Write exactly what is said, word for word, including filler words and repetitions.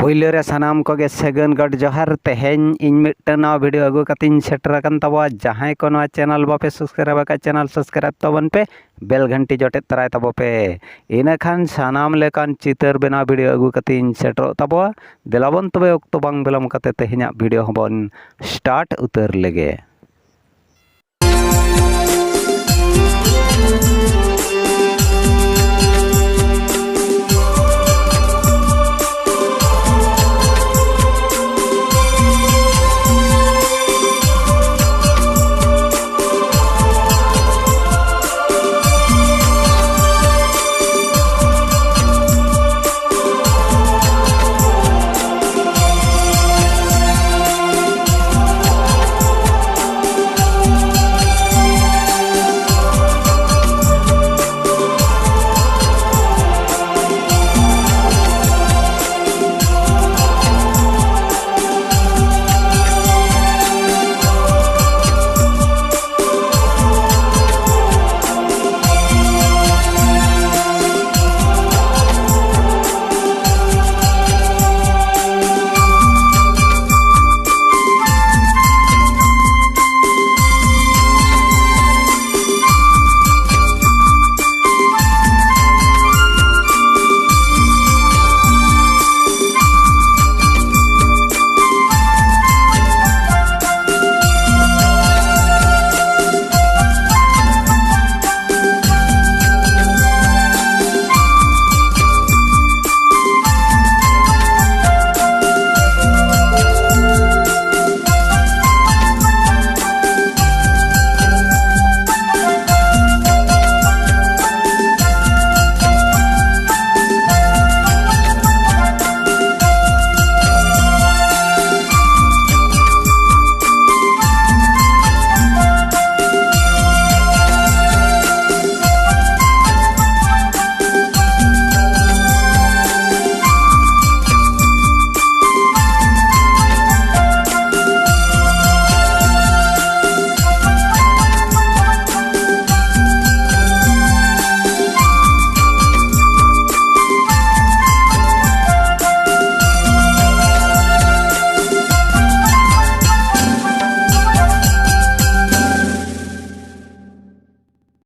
ᱯᱳᱭᱞᱳ ᱨᱮ ᱥᱟᱱᱟᱢ ᱠᱚᱜᱮ ᱥᱟᱹᱜᱩᱱ ᱜᱚᱰ ᱡᱚᱦᱟᱨ᱾ ᱛᱮᱦᱮᱧ ᱤᱧ ᱢᱤᱫᱴᱟᱝ ᱱᱟᱣᱟ ᱵᱷᱤᱰᱤᱭᱳ ᱟᱹᱜᱩ ᱠᱟᱛᱮᱧ ᱥᱮᱴᱮᱨ ᱟᱠᱟᱱ ᱛᱟᱵᱚᱣᱟ᱾ ᱡᱟᱦᱟᱸᱭ ᱠᱚ ᱱᱚᱣᱟ ᱪᱮᱱᱮᱞ ᱵᱟᱯᱮ ᱥᱟᱵᱥᱠᱨᱟᱭᱤᱵ ᱟᱠᱟᱫ, ᱪᱮᱱᱮᱞ ᱥᱟᱵᱥᱠᱨᱟᱭᱤᱵ ᱛᱟᱵᱚᱱ ᱯᱮ, ᱵᱮᱞ ᱜᱷᱟᱱᱴᱤ ᱡᱚᱴᱮᱫ ᱛᱟᱨᱟᱭ ᱛᱟᱵᱚ ᱯᱮ᱾ ᱤᱱᱟᱹᱠᱷᱟᱱ ᱥᱟᱱᱟᱢ ᱞᱮᱠᱟᱱ ᱪᱤᱛᱟᱹᱨ ᱵᱮᱱᱟᱣ ᱵᱷᱤᱰᱤᱭᱳ ᱟᱹᱜᱩ ᱠᱟᱛᱮᱧ ᱥᱮᱴᱮᱨᱚᱜ ᱛᱟᱵᱚᱣᱟ᱾ ᱫᱮᱞᱟᱵᱚᱱ ᱛᱚᱵᱮ ᱚᱠᱛᱚ ᱵᱟᱝ ᱵᱤᱞᱚᱢ ᱠᱟᱛᱮ ᱛᱮᱦᱮᱧᱟᱜ ᱵᱷᱤᱰᱤᱭᱳ ᱦᱚᱸᱵᱚᱱ ᱥᱴᱟᱨᱴ ᱩᱛᱟᱹᱨ ᱞᱮᱜᱮ᱾